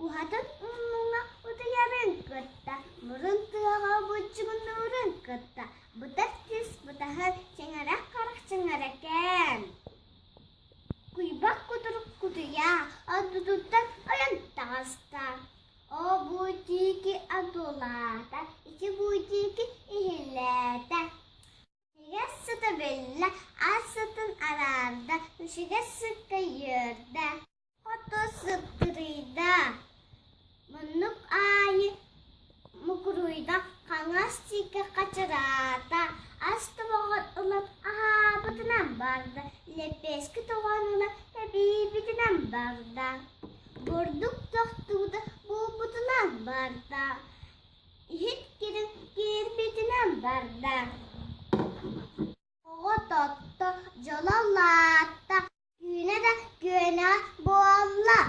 Уһатын муҥҥа утуйарын кытта, мурун тыаҕа буччугунуурун кытта, бытар тис бытаһын чэҥэрэх харах чэҥэрэкээн. Куйбах кутурук кутуйа ордутуттан ойон таҕыста. Оо бу диэки одуулаата, ити бу диэки иһиллээтэ. Үчүгэс сыта биллэ, ас сытын араарда, үчүгэс сыкка үөрдэ. Хоту сыттырыйда, муннук аайы мукуруйда, хаҥас диэки хачыраата, ас тобоҕун ылан аһаабытынан барда, лэппиэскэ тоҕон ылан эбиибитинэн барда, бурдук тохтуута буолбутунан барда, иһит кирин киирбитинэн барда. Оҕо тотто, дьоло улаатта, Түүнэ да күөнэҕэ буолла.